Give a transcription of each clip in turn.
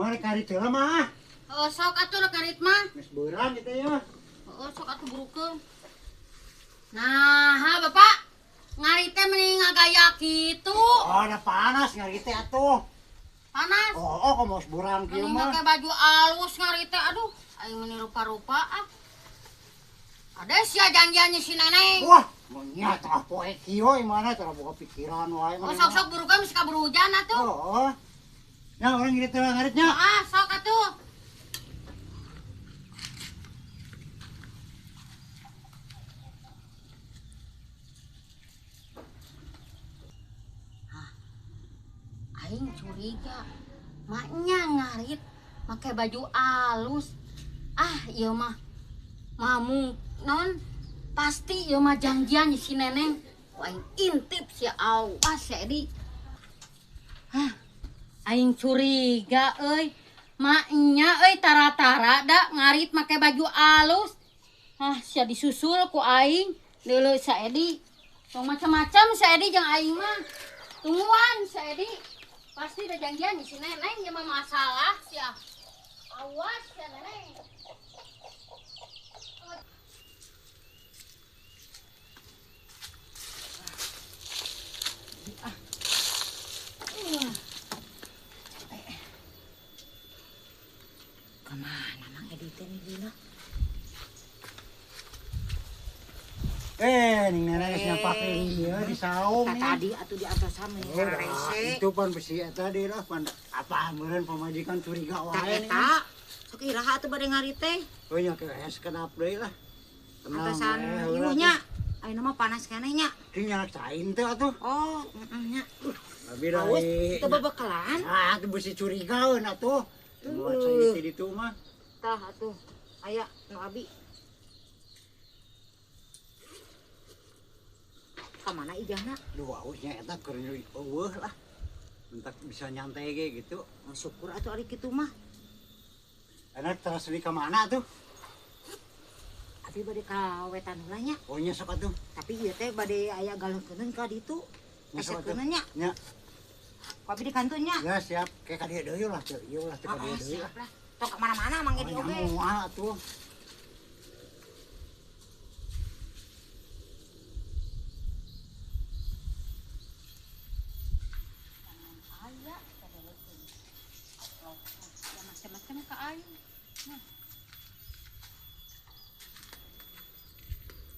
Mah rek ngarit heula mah. Heeh, sok atuh rek ngarit mah. Geus beurang kitu ya. Heeh, sok atuh burukeun. Nah, ha Bapak. Ngarit teh mending ngagaya kitu. Oh, da panas ngarit teh atuh. Panas. Oh, kok mau burang kieu Mending mah. make baju alus ngarit teh aduh, aing meuni rupa-rupa ah. Ada sia janjiannya si Neneng. Wah, nya tah poe kieu mana tara boga pikiran wae. Oh, sok-sok burukeun geus kaburu hujan atuh. Oh. Ya urang ngirit heula ngaritnya. Ah, sok atuh. Hah. Aing curiga. Maknya ngarit make baju alus. Ah, ieu mah mamung non pasti ieu mah janjian si Neneng. Aing intip si awas si Edi. Hah, aing curiga euy. Maknya euy tara-tara da ngarit make baju alus. Hah, sia disusul ku aing deuleu si Edi. Tong macam-macam si Edi jeung aing mah. Tungguan si Edi. Pasti da janjian si Neneng ieu mah masalah sia. Awas sia Neneng. Kemana Mang Edi teh nih dina? Ning nenek geus nyampak ieu di saung. Tadi atuh di atosan meni rese. Itu pan besi eta deui lah pan apa meureun pamajikan curiga wae. Eta sok iraha atuh bade ngarit teh. Oh nya ke sekedap deui lah. Tenang. Atosan ieu nya. Ayeuna mah panas keneh nya. Teu nya cain teh atuh. Oh, heeh nya. Abi dari teu bebekalan. Ah, teu besi curigaeun atuh. Buat cai di ditu mah. Tah atuh. Aya nu abi. Ka mana ijahna? Duh, ausnya eta keur eueuh lah. Entak bisa nyantai ge gitu. Syukur atuh ari kitu mah. Enak terus di ka mana tuh? Abi bade ka wetan heula nya. Oh nya sok atuh. Tapi ieu teh bade aya galeukeun ka ditu. Esekeun nya. Nya. Kopi di kantun nya. Ya siap, kayak ka dieu deui lah, ieu lah teh ka dieu deui lah. Tong ka mana-mana Mang Edi oge. Moal atuh. Aya macam-macam ka aing.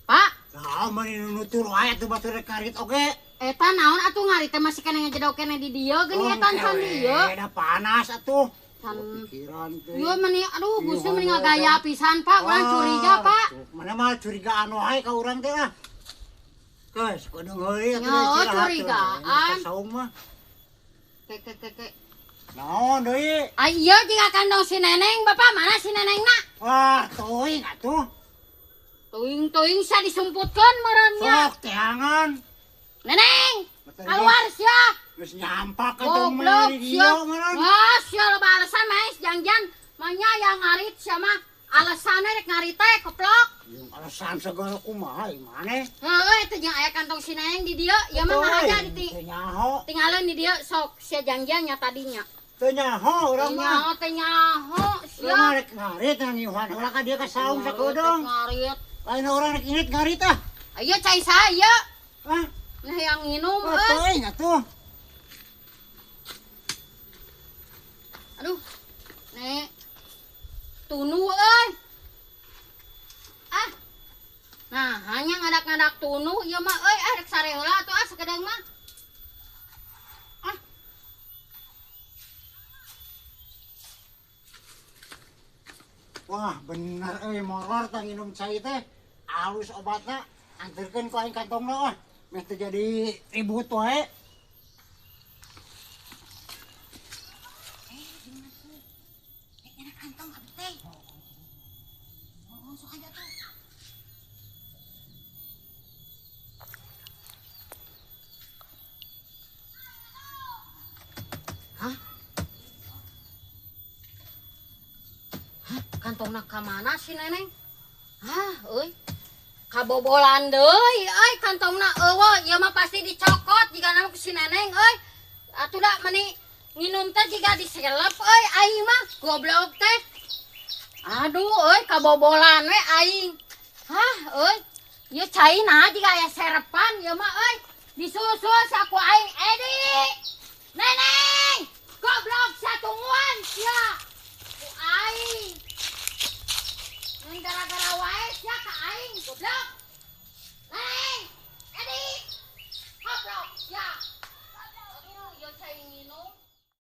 Pak, Lah mani nutur wae atuh batur rek ngarit oge. Eta naon atuh ngarit teh masih keneh ngejedok keneh di dieu geuning eta can dieu. Da panas atuh. Can pikiran teh. Ieu meni aduh Gusti meni ngagaya pisan Pak, urang curiga Pak. Mana mah curigaan wae ka urang teh lah. Geus kudu heuli atuh istirahat. Curigaan. Saung mah. Ke ke ke ke. Naon deui? Ah ieu jiga kandong si Neneng, Bapak mana si Nenengna? Wah, teuing atuh. Teuing-teuing sia disumputkeun meureun nya. Sok teangan. Neneng, keluar sia. Geus nyampak atuh mah di dieu meureun. Wah, sia loba alasan mah janjian manya yang ngarit sia mah alasanna rek ngarit teh koplok. Jeung alasan segala kumaha maneh? Heueuh eta jeung aya kantong si Neneng di dieu, ieu mah ngahaja di tinggalin di dieu sok sia janjian nya tadinya. Teu nyaho urang mah. Teu nyaho sia. Urang mah rek ngarit ngiuhan heula ka dieu ka saung sakedeung. Ngarit. Lain urang rek init ngarit ah. Ayo cai saya. Hah? Nah yang nginum euy. Teuing atuh. Aduh. Nek. Tunu euy. Ah. Nah, hanya ngadak-ngadak tunu ieu mah euy ah rek sare heula atuh ah sakedeung mah. Ah. Wah, bener euy moror tah nginum cai teh. Alus obatna, anterkeun ku aing kantongna wah. Meh teu jadi ribut wae. Enak kantong abi teh. Oh, sok aja tuh. Hah? Hah, kantongna ka mana si Neneng? Hah, euy. Kabobolan deui euy kantongna eueuh ieu mah pasti dicokot jigana ku si Neneng euy. Atuh da meni Nginum teh jiga diselep euy aing mah, goblok teh. Aduh euy, kabobolan we aing. Hah euy. Ieu cai nah jiga aya serepan ieu mah euy. Disusul saku aing Edi. Neneng, goblok satungguan sia. Ku aing. Ngan gara-gara wae sia ka aing goblok. Neneng, Edi. Goblok sia. Aduh, ieu cai nginum.